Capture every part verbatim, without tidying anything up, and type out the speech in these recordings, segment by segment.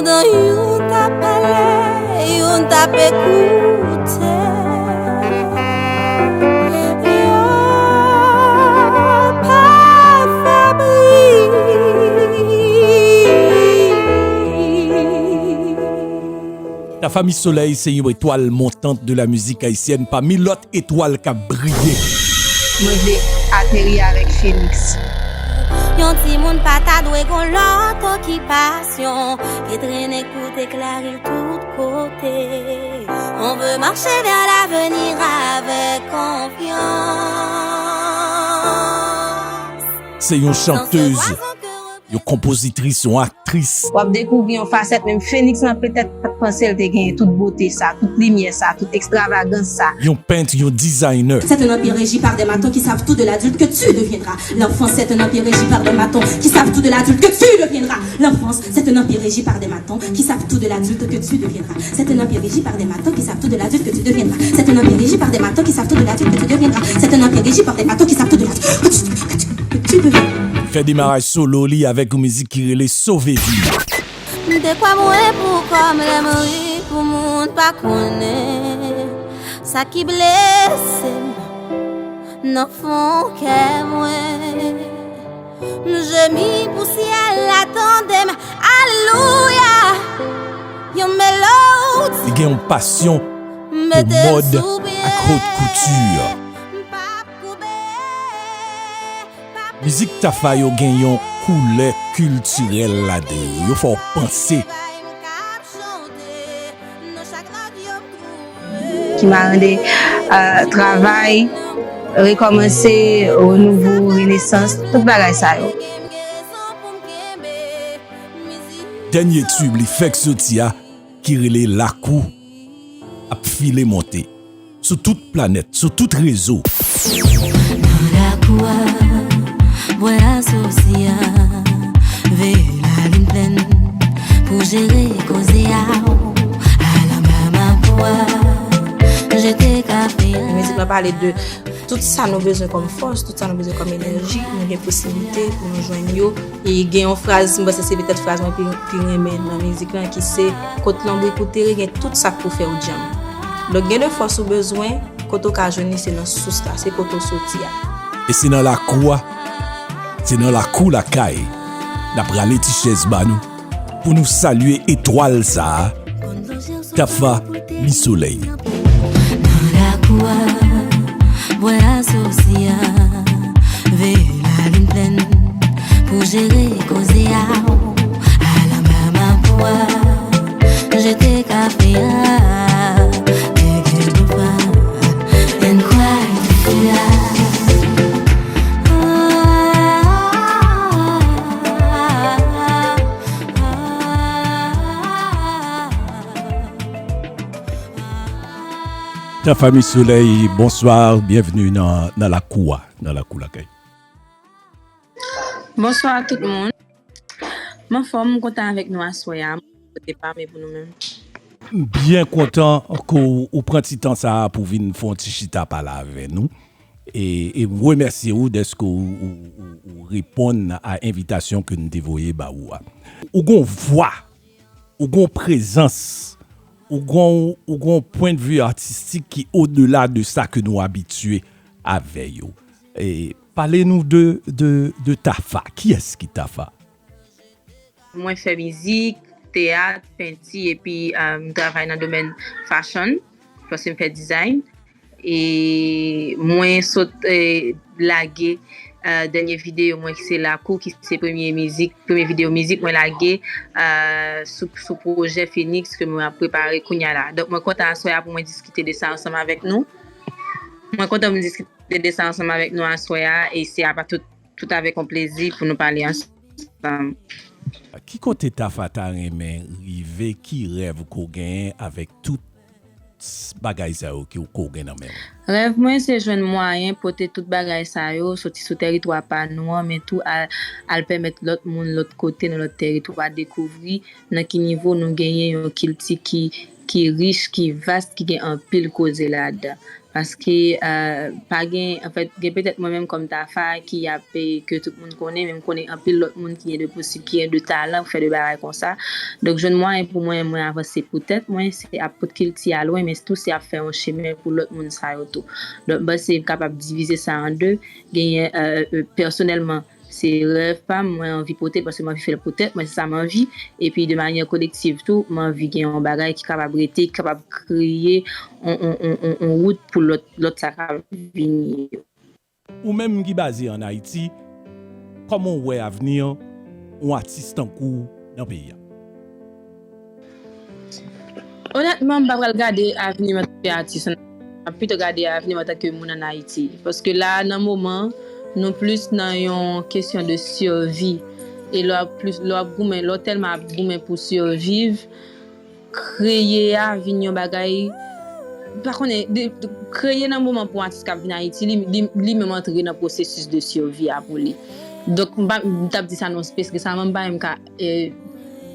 Pandan youn t ap pale, youn t ap ekoute. Yo pa fè bri. Tafa Miss Soleil se yon etwal montant de la mizik ayisyèn pami lòt etwal k ap briye. Mwen vle ateri avèk Phoenix. Yon timoun pa ta dwe gon lòt okipasyon ke trennen kout eklari l tout kote. On veut marcher vers l'avenir avec confiance. Se yon chantèz, yon konpozitris, yon aktris. W ap dekouvri yon fasèt, menm Phoenix lan petèt pa t panse l te genyen tout bote sa, tout limyè sa, tout ekstravagans sa. Yon pent, yon designer. C'est un empire régi par des matons qui savent tout de l'adulte que tu deviendras. L'enfance, c'est un empire régi par des matons qui savent tout de l'adulte que tu deviendras. L'enfance, c'est un empire régi par des matons qui savent tout de l'adulte que tu deviendras. C'est un empire régi par des matons qui savent tout de l'adulte que tu deviendras. C'est un empire régi par des matons qui savent tout de l'adulte que tu deviendras. C'est un empire régi par des matons qui savent tout de l'adulte que tu, que tu, que tu deviendras. Fè demaraj solo li avèk yon mizik ki rele Sove Vi. M te kwè mwen pou kò m lè m ri pou moun pa konnen sa ki blese m nan fon kè mwen. M jemi pou syèl la tande m, alelouya. Yon melodi. Li gen yon pasyon pou mòd ak haute couture. Mizik Tafa yo gen yon koulè kiltirèl ladan yo. Yo fè w panse. Ki marande, euh, travay, rekòmanse, renouvo, renesans, tout bagay sa yo. Dènye tube li fèk soti a, ki rele Lakou, ap file monte sou tout planèt, sou tout rezo. Nan lakou a, bwè asosi a, veye lalin plèn pou jere koze a. Al anba mapou a, jete kafe a. Mizik lan pale de tout sa nou bezwen kòm fòs, tout sa nou bezwen kòm enèji, nou gen posiblite pou nou jwenn yo. E gen yon fraz, m panse se petèt fraz mwen pi, pi renmen nan mizik lan, ki se, kot lanbrik ou tere, gen tout sa k pou fè w djanm. Donk, gen de fòs ou bezwen, kote w ka jwenn li, se nan sous la, se kote w soti a. E se nan lakou a, se nan lakou lakay, n ap rale ti chèz ba nou, pou nou salye etwal sa a, Tafa Miss Soleil. Nan lakou a, bwè asosi a, veye lalin plèn pou jere koze a. Al anba mapou a, jete kafe a, take it too far and cry to the sky. Tafa Miss Soleil, bonswa, byenveni nan, nan lakou a, nan lakou lakay. Bonswa tout moun. M anfòm, m kontan avèk nou aswè a. M pote pa men pou nou menm. M byen kontan ke w, ou pran ti tan sa a pou vin fè yon ti chita pale avè nou. E, e m remèsye w dèske w, ou, ou, ou reponn a envitasyon ke n te voye ba ou a. Ou gon vwa, ou gon prezans, ou gon, ou gon pwennvi atistik ki odela de sa ke nou abitye avè yo. E pale nou de, de, de Tafa. Kiyès ki Tafa? Mwen fè mizik, teyat, penti, epi, euh, m travay nan domèn fashion, paske m fè design. E mwen sot, eh, lage, eh, dènye videyo mwen ki se Lakou, ki se premye mizik, premye videyo mizik mwen lage, eh, sou, sou pwojè Phoenix ke mwen ap prepare kounya la. Donk, mwen kontan aswè a pou mwen diskite de sa ansanm avèk nou. Mwen kontan pou m diskite de sa ansanm avèk nou aswè a, e se apa tout, tout avèk yon plezi pou nou pale ansanm. Ki kote Tafa ta renmen rive? Ki rèv ke w genyen avèk tout s-, bagay sa yo ke w, ke w gen nan men w? Rèv mwen se jwenn mwayen pote tout bagay sa yo, soti sou tèritwa pa nou an, men tou al, al pèmèt lòt moun, lòt kote, nan lòt tèritwa, dekouvri nan ki nivo nou genyen yon kilti ki, ki rich, ki vas, ki gen anpil koze ladan. Paske, eh, pa gen, anfèt, gen petèt mwen menm kòm Tafa ki ap, eh, ke tout moun konnen, men m konnen anpil lòt moun ki gen de posi-, ki gen de talan pou fè de bagay konsa. Donk, jwenn mwayen pou mwen, mwen avanse pou tèt mwen, se ap pot kilti a lwen, men tou se ap fè yon chemen pou lòt moun sa yo tou. Donk, m panse m kapab divize sa an de. Genyen, eh, eh, pèsonèlman, se rèv pa m, mwen anvi pote l paske m anvi fè l pou tèt mwen, se sa m anvi. Epi de manyè kolektiv tou, m anvi gen yon bagay ki kapab rete, ki kapab kreye on, on, on, on, on wout pou lòt, lòt sa k ap vini yo. Ou menm ki baze ann Ayiti, kòman w wè avni yon atis tankou w nan peyi a? Onètman, m pa pral gade avni m antanke atis, m ap pito gade avni m antanke moun ann Ayiti. Paske la, nan moman, nou plis nan yon kesyon de sirvi. E lè w ap plis, lè w ap goumen, lè w tèlman ap goumen pou sirviv, kreye a vin yon bagay, m pa konnen, de, de, kreye nan moman pou atis k ap vin Ayiti, li, li, li menm antre nan pwosesis de sirvi a pou li. Donk, m pa, m t ap di sa nan yon space resaman, m pa menm ka, eh,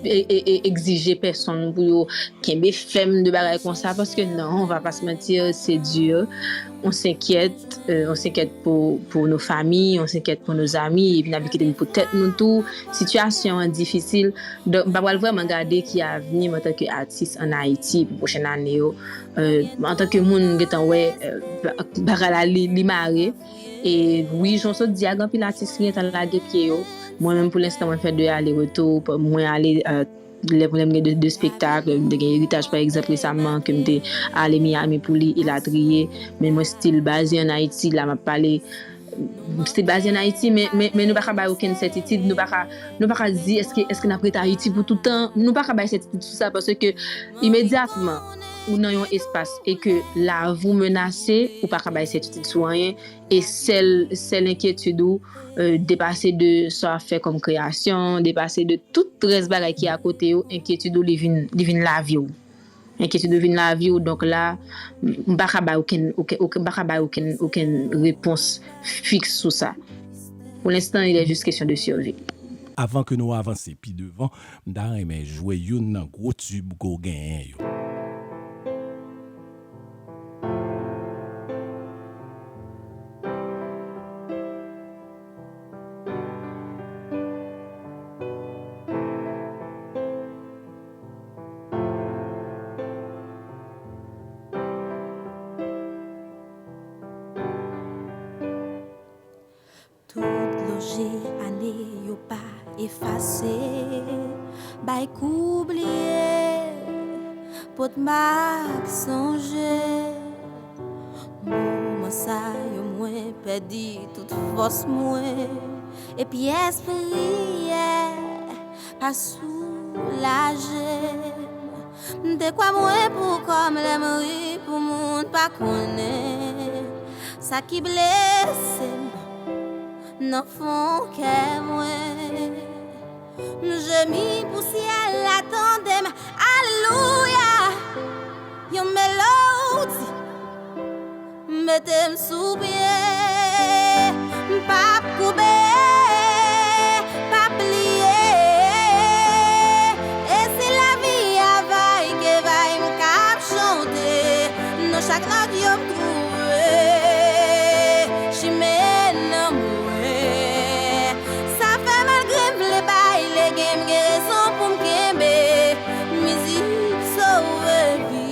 e, e, e, egzije pèsonn pou yo kenbe fèm de bagay konsa, paske non, on va pas se mentir, c'est dur. On s'inquiète, euh, on s'inquiète pour, pour nos familles, on s'inquiète pour nos amis, epi n ap kite n pou tèt nou tou. Sitiyasyon an difisil. Donk, m pa pral vrèman gade ki avni m antanke atis ann Ayiti pou pwochèn ane yo. Euh, antanke moun, m gentan wè, euh, ba-, bagay la, li, li mare. E wi, jan w sot di a, gen anpil atis ki gentan lage pye yo. Mwen menm, pou lenstan, mwen fè de ale retou. Mwen ale, euh, lè, lè m gen de, de spektak, m te gen Eritaj, pa egzanp, resaman, ke m te ale Miami pou li, elatriye. Men mwen still baze ann Ayiti, la m ap pale, m still baze ann Ayiti, men, men, men nou pa ka bay okenn sètitid, nou pa ka, nou pa ka di èske, èske n ap rete Ayiti pou tout tan, nou pa ka bay sètitid sou sa, paske imedyatman ou nan yon espas e ke lavi w menase, ou pa ka bay sètitid sou anyen, e sèl, sèl enkyetid ou, euh, depase de sa w ap fè kòm kreyasyon, depase de tout rès bagay ki akote yo, enkyetid ou, li vin, li vin lavi w. Enkyetid ou vin lavi w, donk la, m pa ka bay okenn, okenn, okenn, m pa ka bay okenn, okenn repons fiks sou sa. Pou lenstan, il est juste question de survie. Avan ke nou avanse pi devan, m ta renmen jwe youn nan gwo tib ke w genyen yo. Tout dlo je ane yo pa efase, bay kou bliye, pot mak sonje. Moman sa yo mwen pèdi tout fòs mwen, epi espri yè pa soulaje m. M te kwè mwen pou kò m lè m ri pou moun pa konnen sa ki blese m nan fon kè mwen. M jemi pou syèl la tande m, alelouya, yon melodi mete m sou pye, m p ap koube, p ap pliye. E si lavi a vay ke vay, m k ap chante, nan chak nòt yo m twouve chimen nan mwen. Sa fè malgre m vle bay legen, m gen rezon pou m kenbe. Mizik sove vi.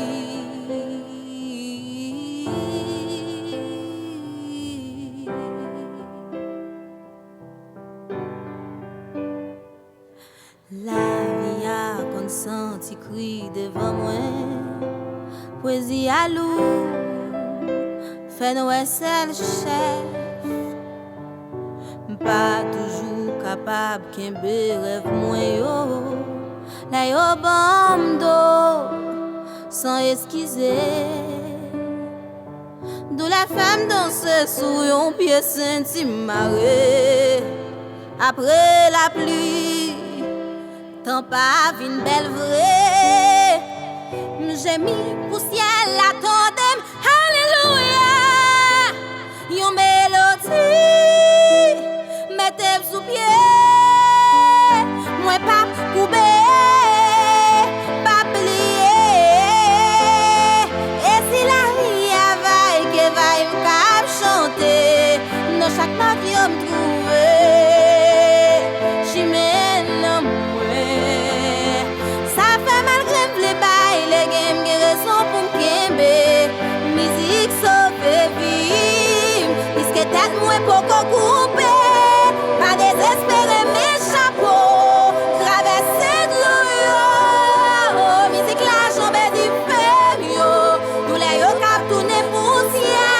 Lavi a konn santi kri devan mwen. Pwezi a lou, fè n wè sèl chèf. M pa toujou kapab kenbe rèv mwen yo. Lè yo ban m do, san eskize. Doulè fè m danse sou yon pye senti m mare. Apre lapli, tan pa vin bèl vre. M jemi pou syèl la tande m, alelouya. Yon melodi mete m sou pye. Mwen p ap koube, p ap pliye. E si lavi a vay ke Poko koupe, pa dezespere, men chapo, travèse dlo yo, mizik la janbe dife m yo, doulè yo k ap tounen pousyè,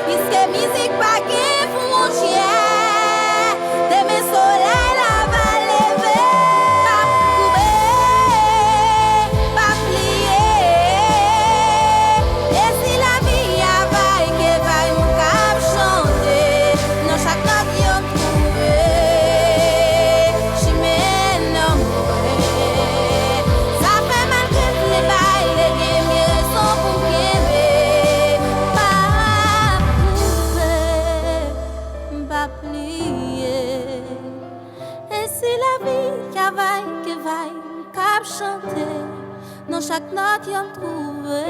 piske mizik pa gen fwontyè. Demen solèy la va leve, p ap koube, p ap pliye. E si lavi a vay ke vay, m k ap chante, nan chak nòt yo m twouve chimen nan mwen. Sa fè mal ke m vle bay legen, gen rezon pou m kenbe. M p ap koube, m p ap pliye. E si lavi ka vay, ke vay, m k ap chante, nan chak nòt yo m twouve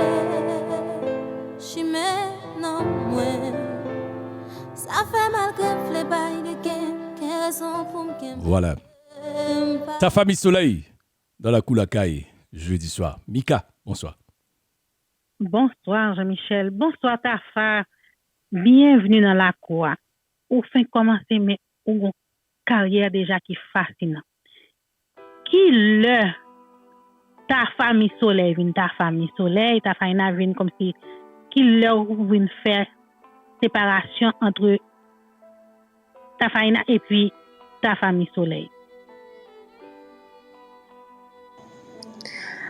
chimen nan mwen. Sa fè mal ke m vle bay legen, gen rezon pou m kenbe. Vwala. M p ap Tafa Miss Soleil, dans la cour la caille, jeudi soir. Mika, bonswa. Bonswa, Jean-Michel. Bonswa, Tafa. Byenvni nan lakou a. Ou fenk kòmanse, men ou gon karyè deja ki fasinan. Ki lè Tafa Miss Soleil vin Tafa Miss Soleil, Tafaina vin kòmsi, ki lè ou vin fè separasyon ant Tafaina epi Tafa Miss Soleil?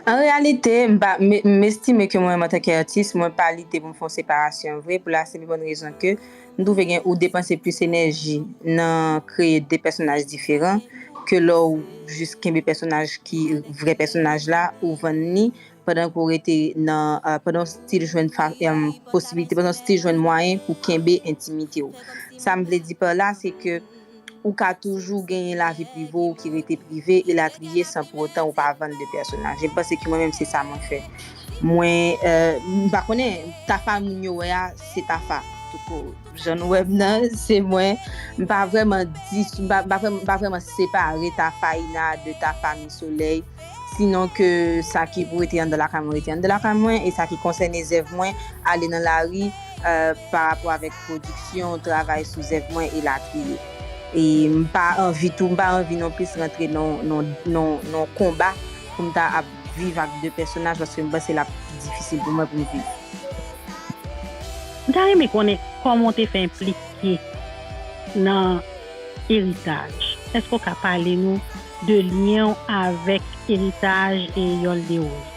An reyalite, m pa, m, m estime ke mwen, antanke atis, mwen pa lite pou m fè yon separasyon vre, pou la senp e bòn rezon ke m twouve gen ou depanse plis enèji nan kreye de pèsonaj diferan ke lè w jis kenbe pèsonaj ki vrè pèsonaj la, ou vann li, pandan ke w rete nan, eh, pandan w still jwenn fa-, em, posibilite, pandan w still jwenn mwayen pou kenbe entimite w. Sa m vle di pa la, se ke ou ka toujou genyen lavi prive w ki rete prive, elatriye, san pou otan ou pa vann de pèsonaj. E m panse ke mwen menm, se sa mwen fè. Mwen, eh, m pa konnen, Tafa moun yo wè a, se Tafa. Tout jan nou wè m nan, se mwen. M pa vrèman dis-, m pa, m pa vrèman, m pa vrèman separe Tafaina de Tafa Miss Soleil. Sinon ke sa ki pou rete anndan lakay mwen, rete anndan lakay mwen, e sa ki konsène zèv mwen, ale nan lari, eh, pa rapò avèk pwodiksyon, travay sou zèv mwen, elatriye. E m pa anvi tou, m pa anvi non plis rantre nan, nan, nan, nan konba pou m ta ap viv ak de pèsonaj, paske m panse l ap difisil pou mwen pou m viv. M ta renmen konnen kòman w te fè enplike nan Eritaj. Èske w ka pale nou de lyen w avèk Eritaj e Yòl Derose?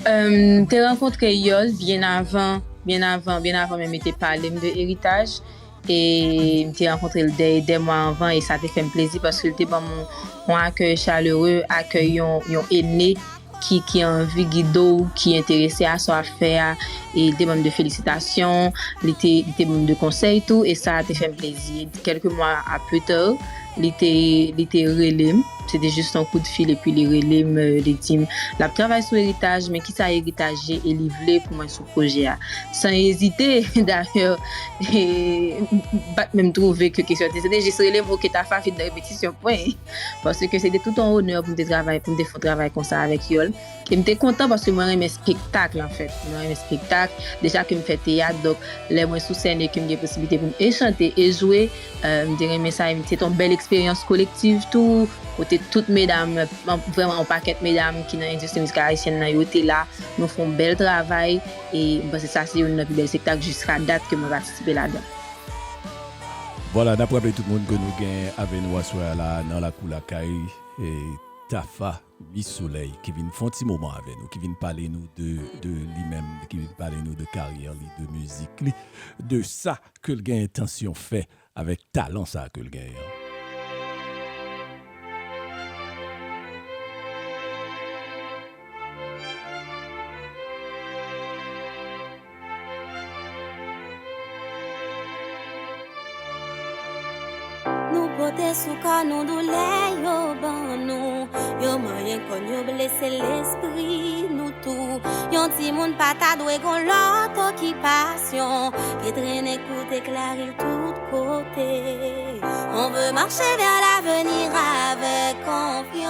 Em, m te rankontre Yòl byen avan, byen avan, byen avan menm li te pale m de Eritaj. E m te rankontre l de, de mwa anvan, e sa te fè m plezi paske l te ban m yon, yon akèy chalere, akèy yon, yon ene ki, ki anvi gide w, ki enterese a sa w ap fè a, e li te ban m de felisitasyon, li te, li te ban m de konsèy tou, e sa te fè m plezi. Kèlke mwa a pita, li te, li te rele m, se te jis yon kout fil, epi li rele m, li di m, l ap travay sou Eritaj, men kisa Eritaj ye, e li vle pou mwen sou pwojè a. San ezite, dayè, e, m pa t menm twouve ke kesyon te, se te jis rele m, "Oke, Tafa, vin nan repetisyon, pwen." Paske se te tout yon onè pou m te travay, pou m te fè yon travay konsa avèk Yòl. E m te kontan paske mwen renmen espektak, anfèt. Mwen renmen espektak. Deja ke m fè teyat, donk, lè mwen sou sèn e ke m gen posiblite pou m e chante e jwe, eh, m te renmen sa. E se te yon bèl eksperyans kolektiv tou, kote tout medam, an, vrèman yon pakèt medam ki nan endistri mizikal ayisyèn nan, yo te la. Nou fè yon bèl travay, e m panse sa se youn nan pi bèl espektak jiska dat ke mwen patisipe ladan. Vwala, n ap raple tout moun ke nou gen avè nou aswè a la nan lakou lakay, e Tafa Miss Soleil, ki vin fè yon ti moman avè nou, ki vin pale nou de, de li menm, ki vin pale nou de karyè li, de mizik li, de sa ke l gen entansyon fè avèk talan sa ke l genyen an. Nou pote sou kò nou doulè yo ban nou. Yo manyen kò n, yo blese lespri nou tou. Yon timoun pa ta dwe gon lòt okipasyon ke trennen kout eklari tout kote. On veut marcher vers l'avenir avec confiance.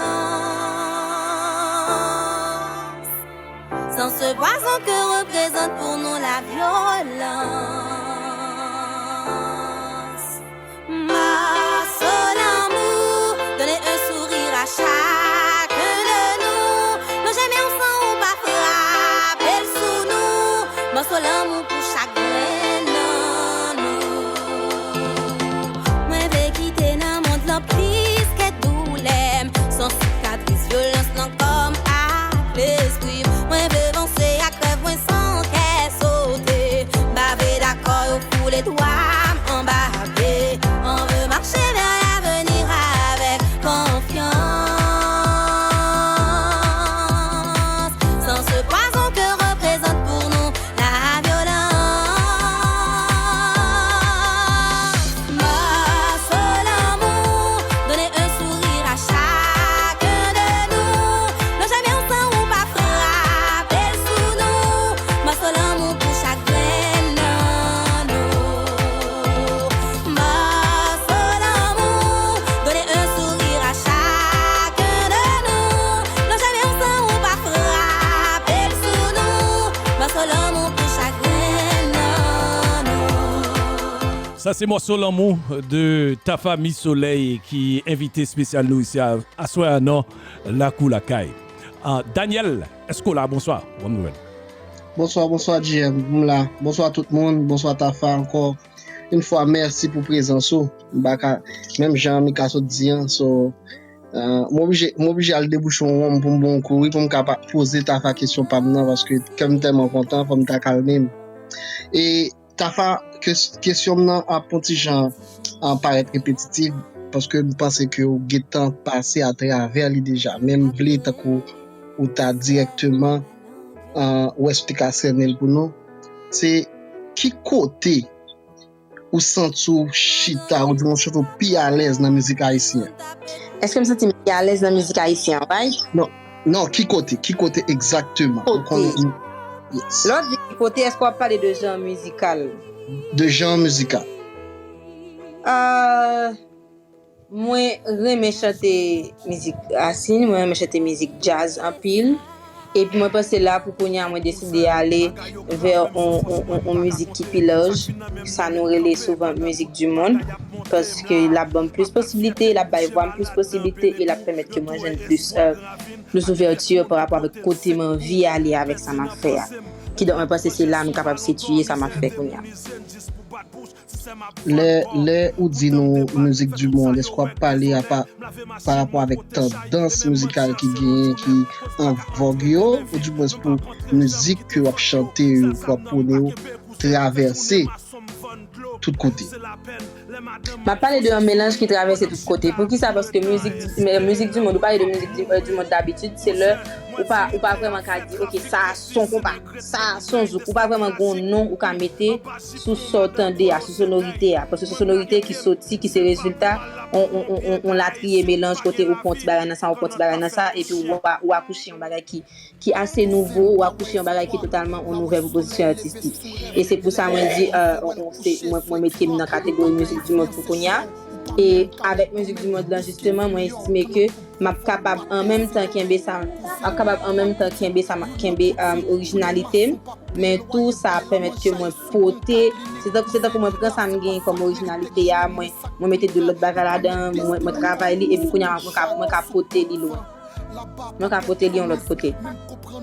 Sans ce poison que représente pour nous la violence. Sa se mòso Lanmou de Tafa Mi Solèy ki envite espesyal nou isi a, aswè a nan Lakou Lakay. Ah, Daniel, èske w la? Bonswa. Bon nouvèl. Bonswa, bonswa, J M. M la. Bonswa tout moun. Bonswa, Tafa, ankò. Yon fwa, mèsi pou prezans ou. M pa ka, menm jan Mika sot di an, so, ah, m oblije, m oblije al debouche yon wonm pou m bon kou, wi, pou m ka pa poze Tafa kesyon pa m nan, paske kè m tèlman kontan, fò m ta kalme m. E Tafa, kes-, kesyon m nan ap yon ti jan, ah, parèt repetitif, paske m panse ke w gentan pase atravè li deja. Men m vle tankou ou ta dirèkteman, ah, ou eksplike sènen l pou nou. Se ki kote ou santi w chita, ou di w santi w pi alèz nan mizik ayisyen? Èske m santi m pi alèz nan mizik ayisyen an, right? Non, non, ki kote? Ki kote egzakteman? Ou Kote. Konnen, yes. Lè w di ki kote, èske w ap pale de jan mizikal? De jan mizikal. Ah, mwen renmen chante mizik rasin, mwen renmen chante mizik djaz anpil. Epi mwen panse la pou kounye a mwen deside ale vè on, on, on, on mizik ki pi laj, sa nou rele souvan mizik du monde, paske l ap ban m plis posiblite, l ap bay vwa m plis posiblite, e l ap pèmèt ke mwen jwenn plis, euh, plis ouvèti pa rapò avèk kote m anvi ale avèk sa m ap fè a. Kidonk mwen panse se la nou kapab sitiye sa m ap fè kounye a. Lè, lè ou di nou mizik du monde, èske w ap pale apa, pa rapò avèk tandans mizikal ki genyen, ki an vòg yo, oudimwens pou mizik ke w ap chante yo, ke w ap pwone yo, travèse tout kote? M ap pale de yon melanj ki travèse tout kote. Poukisa? Paske mizik, mizik du monde, ou pale de mizik du, euh, du monde dabitid, se lè ou pa, ou pa vrèman ka di, ok, sa a se yon konpa. Sa, se yon zouk. Ou pa vrèman gen yon non ou ka mete sou sa w tande a, sou sonorite a. Paske se sonorite ki soti, ki se rezilta on, on, on, on, on latriye melanj kote ou pran yon ti bagay nan sa, ou pran yon ti bagay nan sa, epi ou, ou akouche yon bagay ki, ki ase nouvo, ou akouche yon bagay ki totalman yon nouvèl pwopozisyon atistik. E se pou sa mwen di, euh, on, on, se, mwen, mwen mete m nan kategori mizik du monde pou kounye a. E avèk mizik du monde lan, jisteman, mwen estime ke m ap kapab an menm tan kenbe sa, m ap kapab an menm tan kenbe sa, m ap kenbe, um, orijinalite m, men tou sa ap pèmèt ke mwen pote, se tankou, se tankou mwen pran sa m genyen kòm orijinalite a, mwen, mwen mete de lòt bagay ladan, mwen, mwen travay li, epi kounye a mwen ka, mwen ka pote li lwen. Mwen ka pote li yon lòt kote.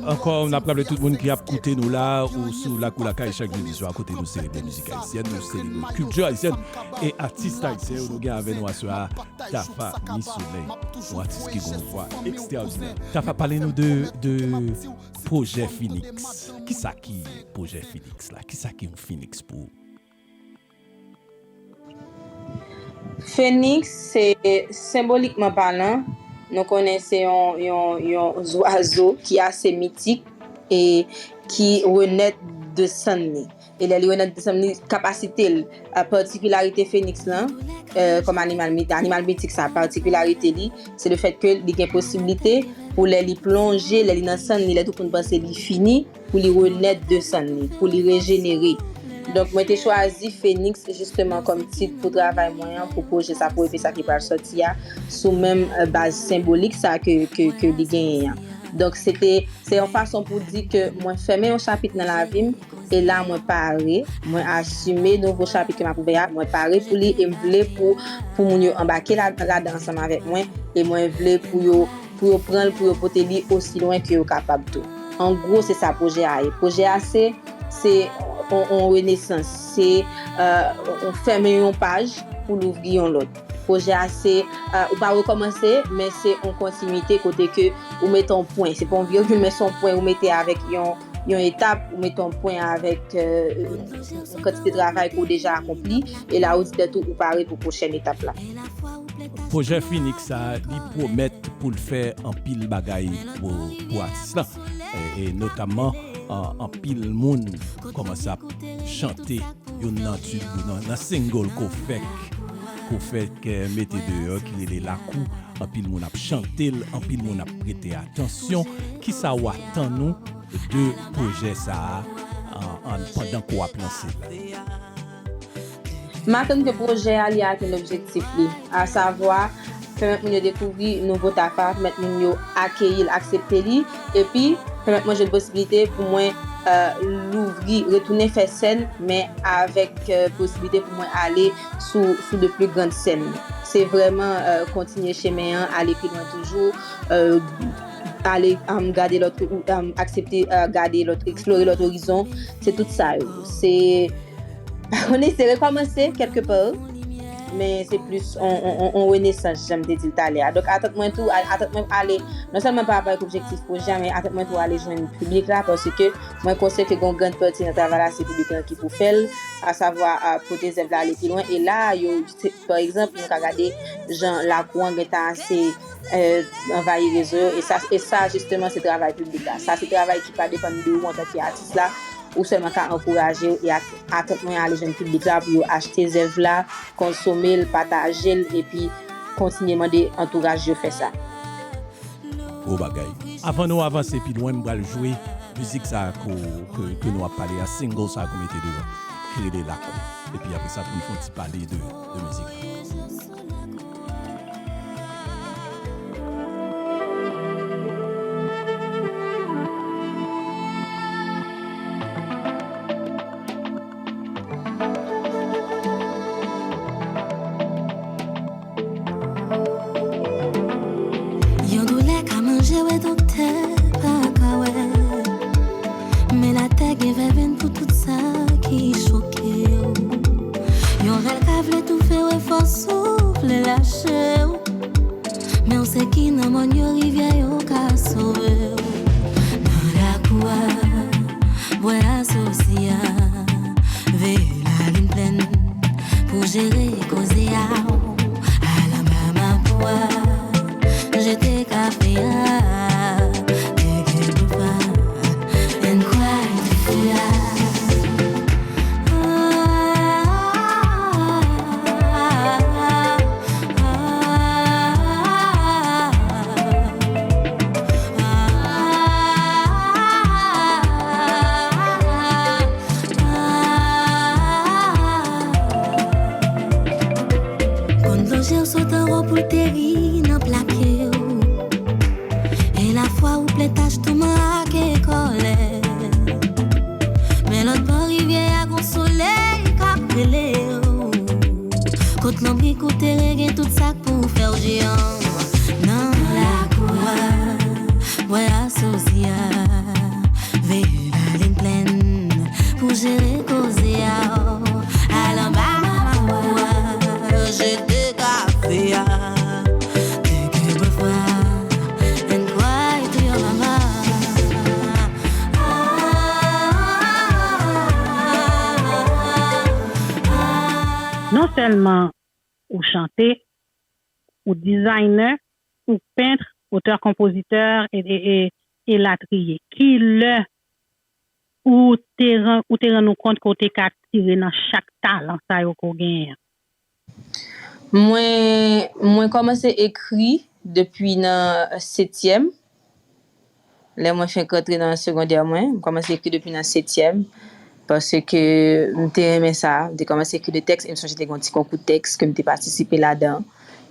Ankò, n ap raple tout moun ki ap koute nou la, ou sou Lakou Lakay chak jedi swa, kote nou selebre mizik ayisyèn, nou selebre kilti ayisyèn e atis ayisyen yo. Nou gen avè nou aswè a Tafa Mi Solèy, yon atis ki gen yon vwa ekstraòdinè. Tafa, pale nou de, de pwojè Phoenix. Kisa ki pwojè Phoenix la? Kisa ki yon Phoenix pou ou? Fenix, se, senbolikman palan, nou konnen se yon, yon, yon zwazo ki ase mitik e ki renèt de sann li. E lè li renèt de sann li, kapasite l, a, patikilarite Fenix lan, euh, kòm animal mit-, animal mitik sa, patikilarite li, se le fèt ke li gen posiblite pou lè li plonje, lè li nan sann li, lè tout moun panse li fini, pou li renèt de sann li, pou li rejenere. Donk, mwen te chwazi Fenix jisteman kòm tit pou travay mwen an, pou pwojè sa, pou E P sa ki pral sòti a, sou menm, euh, baz senbolik sa ke, ke, ke li genyen an. Donk, se te, se yon fason pou di ke mwen fèmen yon chapit nan lavi m, e la mwen pare, mwen asime nouvo chapit ke m ap ouvè a, mwen pare pou li, e m vle pou, pou moun yo anbake la, ladan ansanm avèk mwen, e mwen vle pou yo, pou yo pran l, pou yo pote li osi lwen ke yo kapab tou. An gwo, se sa pwojè a ye. Pwojè a se, se on, on renesans, se, euh, on fèmen yon paj pou louvri yon lòt. Pwojè a se, euh, ou pa rekòmanse, men se on kontinite kote ke ou mete on pwen. Se pa on virgil, men se on pwen ou mete avèk yon, yon etap, ou mete on pwen avèk, euh, yon kantite travay ke w deja akonpli, e la ou di tèt ou, ou pare pou pwochèn etap la. Pwojè Phoenix sa, li pwomèt pou l fè anpil bagay pou, pou atis lan. E, e notamman, an, anpil moun kòmanse ap chante youn nan tib ou nan, nan single ke w fèk, ke w fèk, eh, mete deyò, ki rele Lakou. Anpil moun ap chante l, anpil moun ap prete atansyon. Kisa w atann ou de pwojè sa a, an, an, pandan ke w ap lanse l? M atann ke pwojè a li atenn objektif li, asavwa pèmèt moun yo dekouvri nouvo Tafa, pèmèt moun yo akeyi l, aksepte li, epi pèmèt mwen jwenn posiblite pou mwen louvri, retounen fè sèn, men avèk posibilite pou mwen ale sou, sou de pli grand sèn. Se vrèman kontinye chemen an, ale pi lwen toujou, ale gade lòt, aksepte gade lòt, eksplore lòt orizon. Se tout sa yo. Se pa konnen, se rekòmanse kèlke pa, men se plis on, on, on, on renesans, jan m te di l talè a. Donk, atant mwen tou, a- atant mwen ale, non sèlman pa rapò ak objektif pwojè a, men atant mwen tou ale jwenn piblik la, paske mwen konsyan ke gon grann pati nan travay la, se piblik lan ki pou fè l, asavwa, a, pote zèv la ale pi lwen. E la, yo, se- pa egzanp, nou ka gade jan lakou an gentan ase, e, anvayi rezo yo, e sa, e sa, jisteman, se travay piblik la. Sa, se travay ki pa depann de ou antanke atis la, ou sèlman ka ankouraje yo, e at- atant mwen ale jwenn piblik la pou yo achte zèv la, konsome l, pataje l, epi kontinye mande antouraj yo fè sa. Gwo bagay. Avan nou avanse pi lwen, m pral jwe mizik sa ke, ke, ke nou ap pale a, single sa ke w mete deyò, ki rele Lakou. Epi apre sa, pou n fè yon ti pale de, de mizik la. Yon doulè ka manje w e doktè pa ka wè. Men latè gen vèvenn pou tout sa ki choke w. Yon rèl ka vle toufe w e fòs ou vle lache w. Men w se ki nan mòn yo, rivyè yo ka sove w. Nan lakou a, bwè asosi a, veye lalin plèn pou jere koze a. Al anba mapou a, jete kafe a, teke boufa, and cry to fou la. Konn dlo je w sot anwo pou l teri nan pla pye w. E lafwa ou plen tach touman ak e kòlè. Men lòt bò rivyè a gon solèy k ap rele w. Kot lonbrik ou tere gen tout sa k pou fè w jeyan. Nan lakou a, bwè asosi a, veye lalin plèn pou jere koze a. Al anba mapou a, jete kafe a, teke bwè fwa, and cry to your mama. Non sèlman ou chante, ou dizayner, ou pent, otè, konpozitè, e, e, e, elatriye. Ki lè ou te ran- ou te rann ou kont ke w te ka tire nan chak talan sa yo ke w genyen an? Mwen, mwen kòmanse ekri depi nan setyèm. Lè mwen fenk rantre nan segondè mwen, m kòmanse ekri depi nan setyèm, paske m te renmen sa, m te kòmanse ekri de tèks, e m sonje te gen yon ti konkou tèks ke m te patisipe ladan,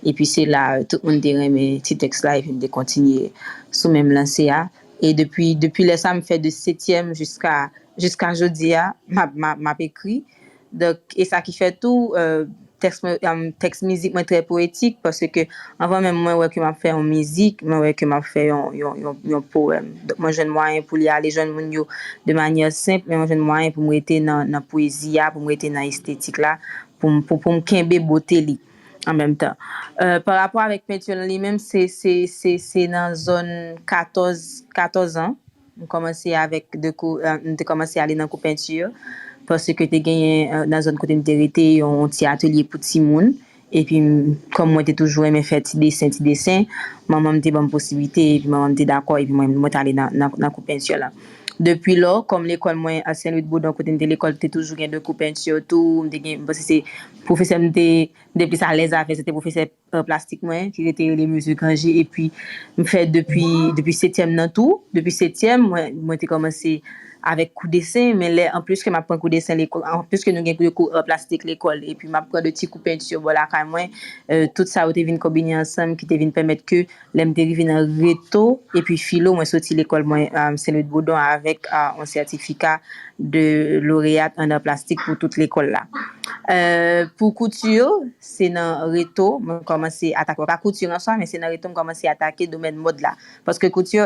epi se la, tout moun te renmen ti tèks la, epi m te kontinye sou menm lanse a, e depi, depi lè sa, m fè de setyèm jiska, jiska jodi a, m ap, m ap, m ap ekri. Donk, e sa ki fè tou, euh, tèks mwen, um, tèks mizik mwen trè poetik, paske anvan menm mwen wè ke m ap fè yon mizik, mwen wè ke m ap fè yon, yon, yon, yon powèm. Donk, mwen jwenn mwayen pou li ale jwenn moun yo de manyè senp, men mwen jwenn mwayen pou m rete nan, nan pwezi a, pou m rete nan estetik la, pou m, pou, pou m kenbe bote li an menm tan. Euh, pa rapò avèk penti lan li menm, se, se, se, se nan zòn katòz, katòz an. M kòmanse avèk de kou, euh, m te kòmanse ale nan kou penti, paske te genyen, euh, nan zòn kote m te rete, yon, yon ti atelye pou timoun. Epi, m, kòm mwen te toujou renmen fè ti desen, ti desen, manman m te ban m posiblite, epi manman m te dakò, epi mwen, mwen t ale nan, nan, nan kou penti lan. Depi lò, kòm lekòl mwen, a Saint Louis de Boudon, kote m te lekòl, te toujou gen de kou penti tou, m te gen, m panse se pwofesè m te, m te plis alèz avè, se te pwofesè, euh, plastik mwen, ki rete rele Mesye Granger, epi m fè depi, depi setyèm nan tou, depi setyèm, mwen, mwen te kòmanse avèk kou desen, men lè, anplis ke m ap pran kou desen lekòl, anplis ke nou gen kou, kou, art plastik lekòl, epi m ap pran de ti kou penti bò lakay mwen, euh, tout sa yo te vin konbine ansanm ki te vin pèmèt ke lè m te rive nan reto epi filo, mwen soti lekòl mwen, euh, Sen Lwi Boudon avèk, euh, yon sètifika de loreyat an art plastik pou tout lekòl la. Euh, pou kouti, se nan reto mwen kòmanse atake, pa kouti an swa, men se nan reto m kòmanse atake domèn mòd la. Paske kouti,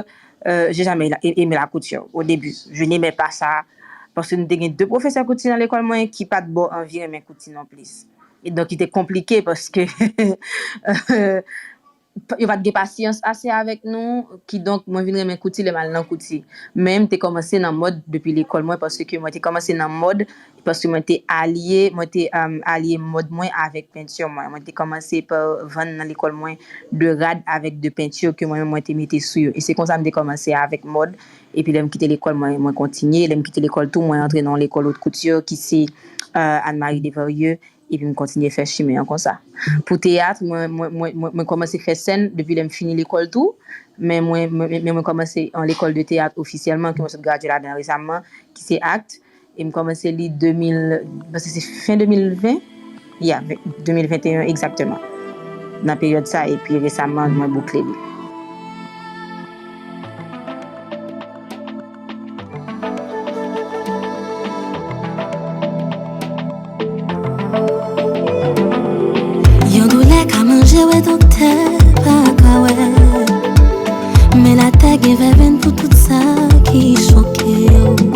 euh, j'ai jamais aimé la couture au début. Je n'aimais pas ça. Paske nou te gen de pwofesè kouti nan lekòl mwen ki pa t ba w anvi renmen kouti non plis. E donk, li te konplike paske yo pa t gen pasyans ase avèk nou, kidonk mwen vin renmen kouti lè m al nan kouti. Men m te kòmanse nan mòd depi lekòl mwen, paske mwen te kòmanse nan mòd, paske mwen te alye, mwen te, um, alye mòd mwen avèk penti mwen. Mwen te kòmanse pa vann nan lekòl mwen de rad avèk de penti ke mwen menm mwen te mete sou yo. E se konsa m te kòmanse avèk mòd. Epi lè m kite lekòl, mwen, mwen kontinye. Lè m kite lekòl tou, mwen antre nan yon lekòl haute couture ki se, euh, Anne-Marie Desvarieux. Epi m kontinye fè chimen an konsa. Pou teyat, mwen, mwen, mwen, mwen, mwen kòmanse fè sèn depi lè m fini lekòl tou. Men mwen, mwen, men mwen kòmanse yon lekòl de teyat ofisyèlman, ke mwen sot gradye ladan resaman, ki se akt. E m kòmanse li de mil, m panse se fen de mil ven. Ya, de mil venteyen egzakteman. Nan peryòd sa, epi resaman, mwen boukle li. Yon doulè ka manje w e doktè pa ka wè. Men latè gen vèvenn pou tout sa ki choke w.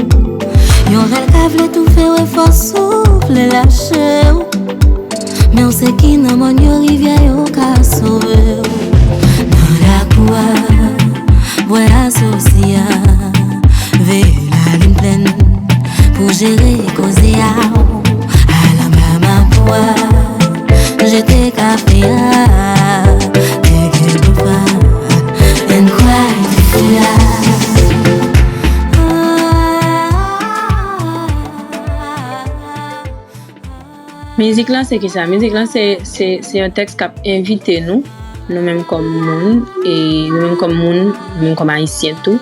Yon rèl ka vle toufe w e fòs ou vle lache w. Men w se ki nan mòn yo rivyè yo ka sove w. Nan lakou a, bwè asosi a, veye lalin plèn pou jere koze a. Al anba mapou a, jete kafe a, teke boufa, and cry the fool a. Mizik lan se kisa? Mizik lan se, se, se yon tèks k ap envite nou, nou menm kòm moun, e nou menm kòm moun, nou menm kòm ayisyen tou,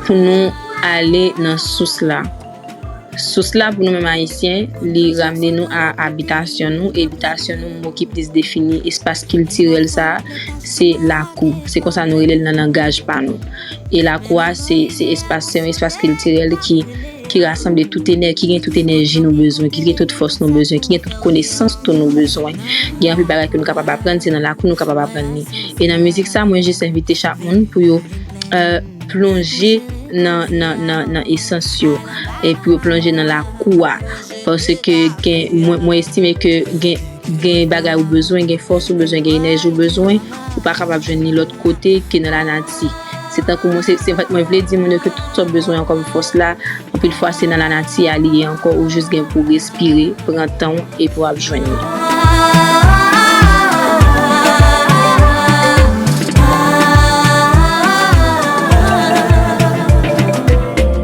pou nou ale nan sous la. Sous la pou nou menm ayisyen, li ramne nou a abitasyon nou, e abitasyon nou, mo ki plis defini espas kiltirèl sa a, se lakou. Se konsa nou rele l nan langaj pa nou. E lakou a, se, se espas, se yon espas kiltirèl ki ki rasanble tout enè, ki gen tout enèji nou bezwen, ki gen tout fòs nou bezwen, ki gen tout konesans tou nou bezwen. Gen anpil bagay ke nou kapab aprann, se nan lakou nou kapab aprann li. E nan mizik sa, mwen jis envite chak moun pou yo, euh, plonje nan, nan, nan, nan esans yo, e pou yo plonje nan lakou a. Paske gen, mwen, mwen estime ke gen, gen bagay ou bezwen, gen fòs ou bezwen, gen enèji ou bezwen, ou pa kapab jwenn li lòt kote ke nan lanati. Se tankou mwen, se, se, anfèt, mwen vle di moun yo ke tout sa w bezwen an kòm fòs la, anpil fwa se nan lanati a li ye ankò, ou jis gen pou w respire, pran tan w, epi w ap jwenn li.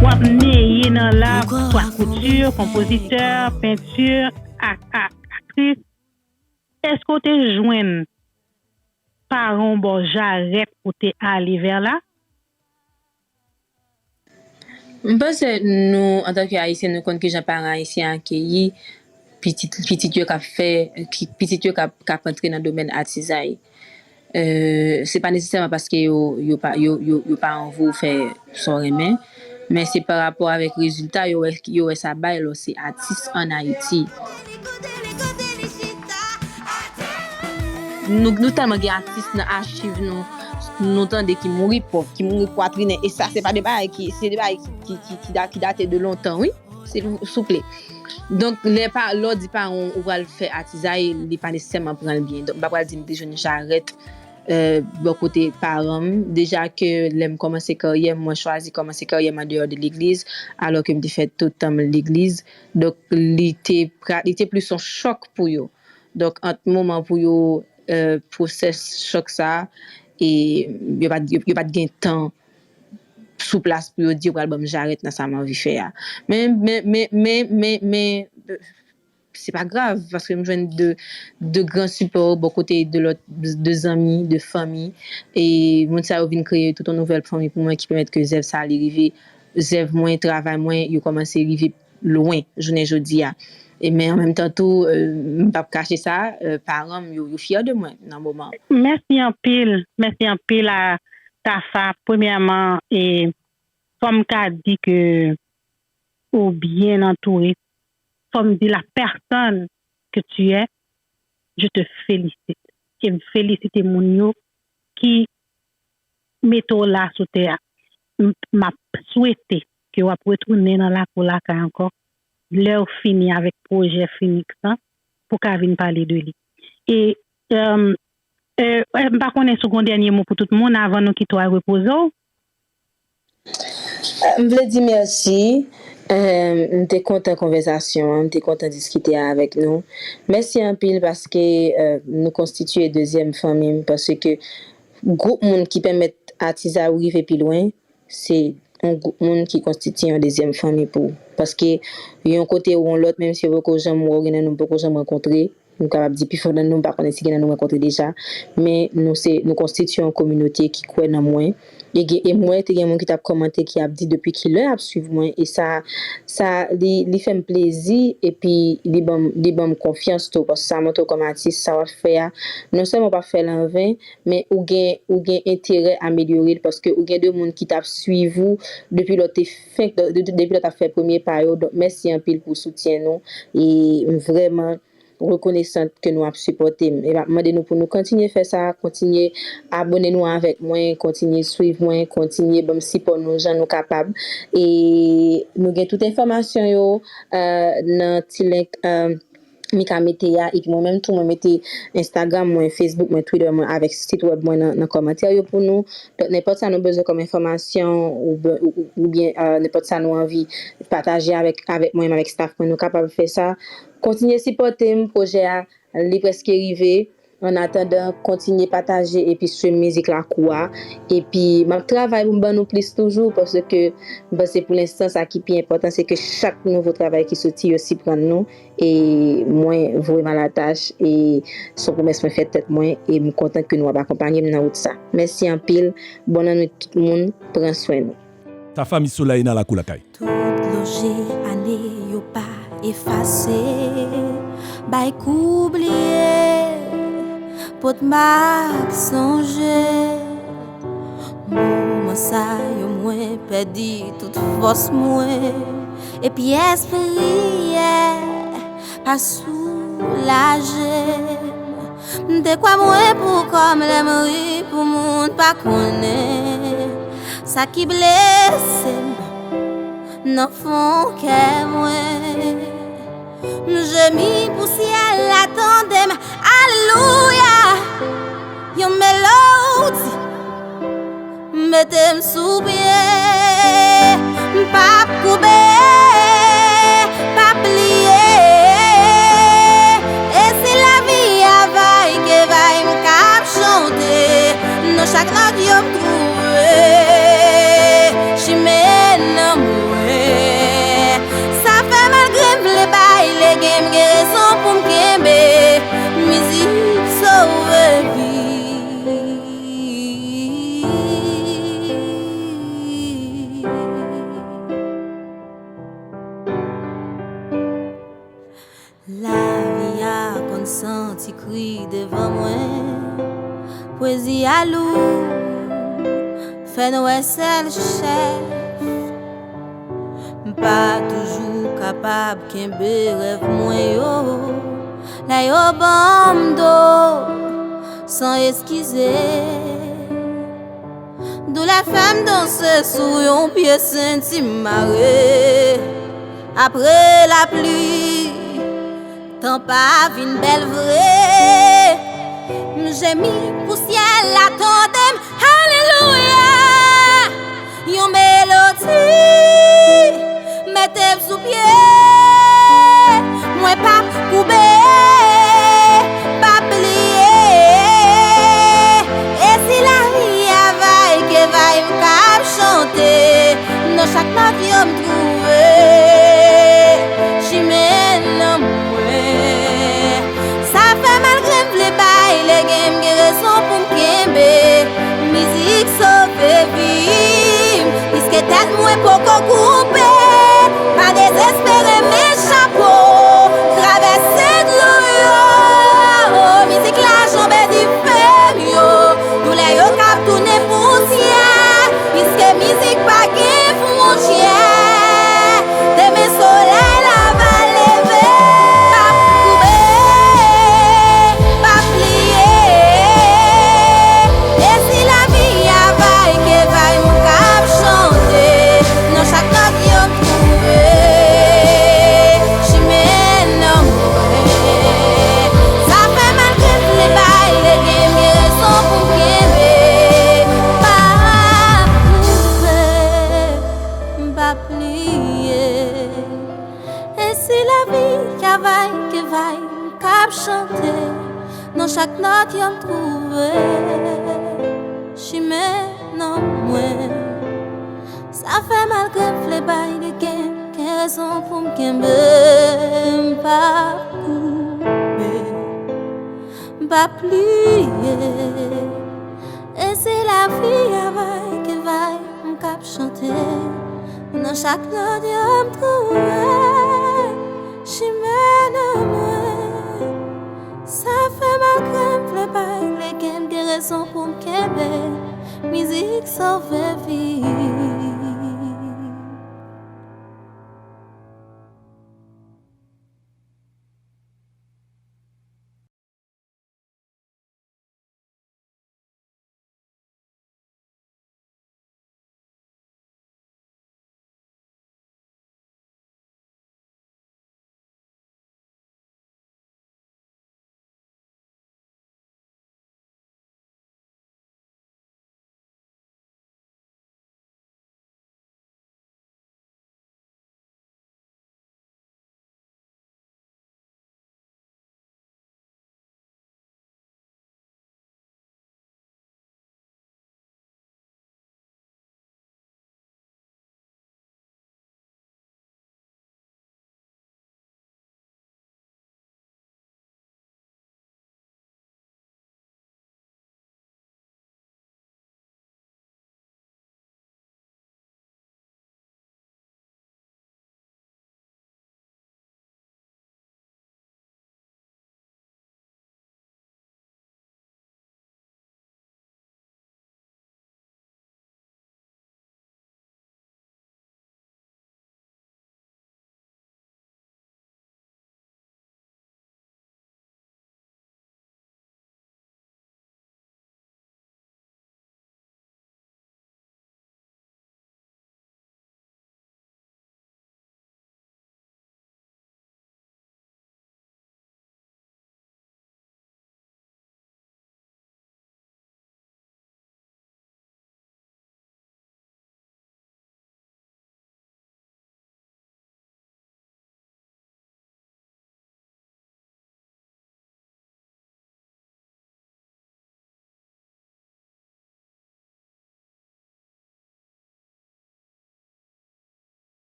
W ap neye nan la, swa kouti, konpozitè, penti, ak, ak, aktris. Èske w te jwenn paran w ba w jarèt pou w te ale vè la? M panse nou, antanke Ayisyen, nou konn kijan paran ayisyen akeyi pitit, pitit yo k ap fè, ki, pitit yo k ap, k ap antre nan domèn atizay. Euh, se pa nesesèman paske yo, yo pa, yo, yo, yo pa anvi w fè sa w renmen, men se pa rapò avèk rezilta yo wè, yo wè sa bay lè w se atis ann Ayiti. Nou, nou tèlman gen atis nan achiv nou, nou tande ki mouri pòv, ki mouri pwatrinen, e sa se pa de bagay ki, se de bagay ki, ki, ki, ki da-, ki date de lontan, wi, silvouplè. Donk, lè pa, lè w di paran w ou pral fè atizay, li pa nesesèman pran l byen. Donk, m pa pral di m te jwenn jarèt, euh, bò kote paran m. Deja ke lè m kòmanse karyè m, mwen chwazi kòmanse karyè m andeyò de legliz, alò ke m te fè tout tan m legliz. Donk, li te pra-, li te plis yon chòk pou yo. Donk, ant moman pou yo, euh, pwosès chòk sa a, e yo pa t, yo, yo pa t gen tan sou plas pou yo di yo pral ban m jarèt nan sa m anvi fè a. Men, men, men, men, men, men, se pa grav, paske m jwenn de, de gran sipò bò kote de lòt, de zanmi, de fanmi. E moun sa yo vin kreye tout yon nouvèl fanmi pou mwen ki pèmèt ke zèv sa a li rive zèv mwen, travay mwen, yo kòmanse rive lwen jounen jodi a. E men an menm tan tou, euh, m p ap kache sa, euh, paran m, yo, yo fyè de mwen nan moman. Mèsi anpil, mèsi anpil a Tafa. Premyèman, e, fò m ka di ke ou byen antoure. Fò m di la personne que tu es, je te félicite. E m felisite moun yo ki mete w la sou tè a. M, m ap swete ke w ap retounen nan lakou lakay ankò, lè w fini avèk pwojè Phoenix lan, pou w ka vin pale de li. E, euh, euh, m pa konnen si w gen yon dènye mo pou tout moun avan nou kite w al repoze w. M vle di mèsi. M te kontan konvèsasyon an, m te kontan diskite avèk nou. Mèsi anpil paske nou konstitye dezyèm fanmi m, paske gwoup moun ki pèmèt atis a rive pi lwen, se yon gwoup moun ki konstitye yon dezyèm fanmi pou ou. Paske yon kote ou yon lòt, menm si yo poko janm wè w, gen nan nou m poko janm rankontre, nou kapab di pifò nan nou, m pa konnen si gen nan nou rankontre deja, men nou se, nou konstitye yon kominote ki kwè nan mwen. E gen, e m wè te gen moun ki t ap kòmante ki ap di depi kilè y ap swiv mwen, e sa, sa, li, li fè m plezi, epi li ban m, li ban m konfyans tou, paske sa montre w kòm atis, sa w ap fè a, non sèlman w p ap fè l anven, men ou gen, ou gen enterè amelyore l, paske ou gen de moun ki t ap swiv ou depi lè w te fenk, depi lè w t ap fè premye pa yo. Donk, mèsi anpil pou soutyen nou, e m vrèman rekonesan ke nou ap sipòte m. E m ap mande nou pou nou kontinye fè sa, kontinye abone nou avèk mwen, kontinye swiv mwen, kontinye ban m sipò nou jan nou kapab. E nou gen tout enfòmasyon yo, euh, nan ti link, euh, Mika mete a, epi mwen menm tou, mwen mete Instagram mwen, Facebook mwen, Twitter mwen, avèk sit wèb mwen nan, nan kòmantè yo pou nou. Donk, nenpòt sa nou bezwen kòm enfòmasyon, ou, ou, oubyen, euh, nenpòt sa nou anvi pataje avèk, avèk mwen, avèk staff mwen, nou kapab fè sa. Kontinye sipòte m, pwojè a, li prèske rive. Annatandan, kontinye pataje epi swiv mizik Lakou a. Epi, m ap travay pou m ban nou plis toujou, paske m panse pou lenstan, sa ki pi enpòtan, se ke chak nouvo travay ki soti, yo siprann nou. E mwen voye m alatach, e se yon pwomès mwen fè tèt mwen, e m kontan ke nou ap akonpanye m nan wout sa. Mèsi anpil, bòn lannwit tout moun, pran swen nou. Tafa Miss Soleil nan Lakou Lakay. Tout lonje ane yo pa efase, bay kou bliye, pot mak sonje. Moman sa yo mwen pèdi tout fòs mwen, epi espri yè pa soulaje m. M te kwè mwen pou kò m lè m ri pou moun pa konnen sa ki blese m nan fon kè mwen. M jemi pou syèl la tande m, alelouya. Yon melodi mete m sou pye. M p ap koube, p ap bliye. E si lavi a vay ke vay, m k ap chante. Nan chak nòt yo m twouve chimen nan mwen. Sa fè malgre m vle bay legen, m gen rezon pou m kenbe. Mizik sove vi. Lavi a konn santi kri devan mwen. Pwezi a lou, fè n wè sèl chèf. M pa toujou kapab kenbe rèv mwen yo. Lè yo ban m do san eskize. Doulè fè m danse sou yon pye senti m mare. Apre lapli, tan pa vin bèl vre. M jemi pou syèl la tande m, alelouya. Yon melodi mete m sou pye. Mwen p ap koube, p ap bliye. E si lavi a vay ke vay, m k ap chante. Nan chak nòt yo m twouve chimen nan mwen. Sa fè malgre m vle bay legen, m gen rezon pou m kenbe. Mizik sove vi m. Tèt mwen poko koupe, pa dezespere, men chapo, travèse dlo yo. Mizik la janbe dife m yo, doulè yo k ap tounen pousyè, piske mizik pa gen fwontyè. Demen solèy la va leve, p ap koube, p ap pliye. E si lavi a vay ke vay, m k ap chante. Nan chak nòt yo m twouve chimen nan mwen. Sa fè malgre m vle bay legen, m gen rezon pou m kenbe. M p ap koube, m p ap pliye. E si lavi a vay ke vay, m k ap chante. Nan chak nòt yo m twouve chimen nan mwen. Sa fè malgre m vle bay legen, m gen rezon pou m kenbe. M p ap koube, m p ap pliye. E si lavi a vay ke vay, m k ap chante. Nan chak nòt yo m twouve chimen nan mwen. Sa fè malgre m vle bay legen, m gen rezon pou m kenbe. Mizik sove vi.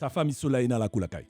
Tafa Miss Soleil nan lakou lakay.